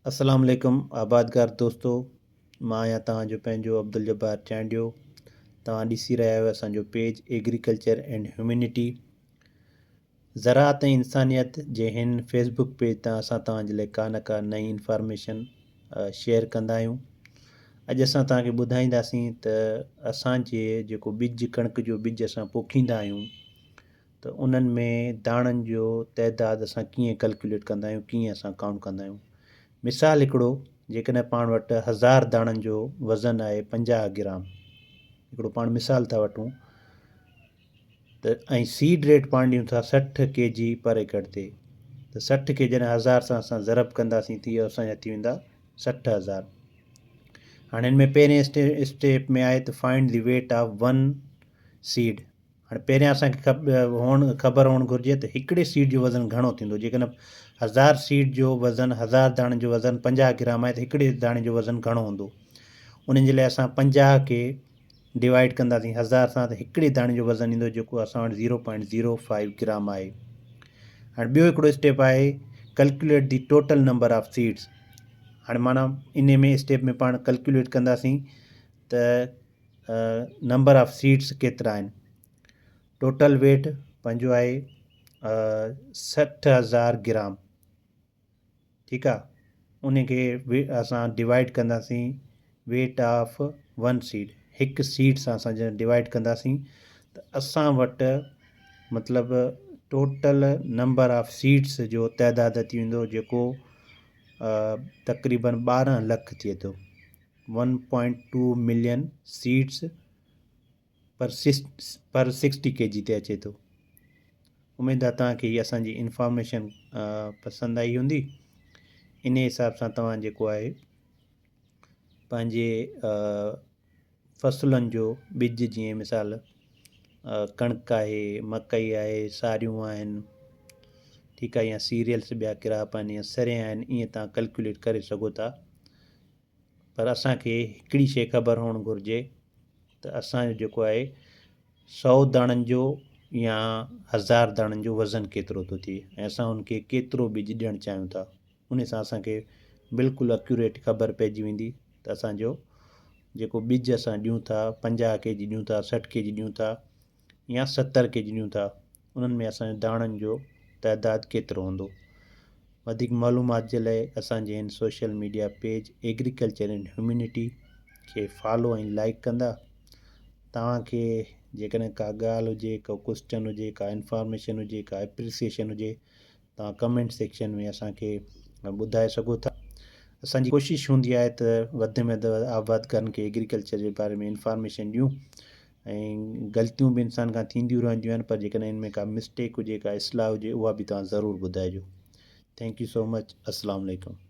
السلام عليڪم آبادگار دوستو مان آهيان توهان جو پنهنجو عبدالجبار چانڊيو توهان ڏسي رهيا آهيو اسان جو پيج ايگريڪلچر اينڊ هيومينٽي زراعت ۽ انسانيت جي هن فيسبوڪ پيج تان اسان توهان جي لاء ڪا نه ڪا نئين انفارميشن شيئر ڪندا آهيون اڄ اسان توهان کي ٻڌائينداسين ته اسان جي جيڪو ٻج ڪڻڪ جو ٻج اسان پوکيندا آهيون ته انهن ۾ داڻن جو تعداد اسان ڪيئن ڪلڪيوليٽ ڪندا آهيون ڪيئن اسان ڪائونٽ ڪندا آهيون مثال هڪڙو جيڪڏهن پاڻ وٽ هزار داڻن جو وزن آهي 50 گرام هڪڙو پاڻ مثال ٿا وٺون ته ۽ سيڊ ريٽ پاڻ ڏيون ٿا 60 ڪي جي پر ايڪڙ تي ته 60 کي جڏهن هزار سان اسان ضرب ڪنداسين ته اهو اسان جا ٿي ويندا 60,000. هاڻي هن ۾ پهرين اسٽيپ ۾ آهي ته find the weight of one seed هاڻي پهريان اسان کي هئڻ خبر هئڻ گهرجي ته هڪڙي سيڊ جو وزن گهڻو ٿيندو جيڪڏهن هزار سيڊ جو وزن هزار داڻن جو وزن 50 گرام آهي ته هڪڙي داڻي جو وزن گهڻو هوندو ان جي لاء اسان 50 کي ڊوائيڊ ڪنداسين هزار سان ته هڪڙي داڻي جو وزن ايندو جيڪو اسان وٽ 0.05 گرام آهي. هاڻي ٻيو هڪڙو اسٽيپ آهي calculate the total number of seeds. هاڻي معنيٰ ان ۾ اسٽيپ ۾ پاڻ ڪلڪيوليٽ ڪنداسين ته نمبر آف سيٽس ڪيترا آهن. ٽوٽل ويٽ پنهنجو آهي 60,000 گرام ٺيڪ آ ان کي اسان ڊوائيڊ ڪنداسين ويٽ آف ون سيڊ هڪ سيڊ سان اسان جڏهن ڊوائيڊ ڪنداسين ته اسان وٽ مطلب ٽوٽل نمبر آف سيڊس جو تعداد اچي ويندو جيڪو تقريبن 12 لک ٿئي ٿو. 1.2 ملين سيڊس پر 60 ڪي جي تي اچي ٿو. اميد آ توهان کي هي اسان جي انفارميشن پسند آئي هوندي. انهي حساب سان توهان جيڪو آهي پنهنجي فصلن جو ٻج جيئن مثال ڪڻڪ آهي مڪئي آهي ساريون آهن ٺيڪ آهي يا سيريلس ٻيا ڪراپ آهن يا سرين آهن ائين توهان ڪلڪوليٽ ڪري سگهو ٿا. پر اسان کي هڪڙي شيء خبر هئڻ گهرجي ته اسان جو جيڪو آهي سئو داڻن جو يا هزار داڻن جو وزن ڪيترو ٿو ٿئي ۽ اسان ان کي ڪيترو ٻج ڏيڻ چاهيون ٿا ان سان اسان کي بلڪل اڪيوريٽ خبر پئجي ويندي ته اسان جو جيڪو ٻج اسان ڏيون ٿا 50 ڪي جي ڏيون ٿا 60 ڪي جي ڏيون ٿا يا 70 ڪي جي ڏيون ٿا انهن ۾ اسان جي داڻن جو تعداد ڪيترو هوندو. وڌيڪ معلومات جي لاء اسان جي هن social media page agriculture and humanity کي فالو ۽ لائيڪ ڪندا. توهان کي جيڪڏهن ڪا ڳالهه هجي، ڪو ڪوسچن هجي، ڪا انفارميشن هجي، ڪا اپريسيئيشن هجي توهان ڪمينٽ سيڪشن ۾ اسان کي ٻڌائي سگهو ٿا. اسان جي ڪوشش هوندي آهي ته وڌ ۾ وڌ آبادگارن کي ايگريڪلچر جي باري ۾ انفارميشن ڏيون ۽ غلطيون به انسان کان ٿينديون رهنديون آهن پر جيڪڏهن ان ۾ ڪا مسٽيڪ هجي ڪا اصلاح هجي اها به توهان ضرور ٻڌائجو. Thank you so much السلام عليڪم.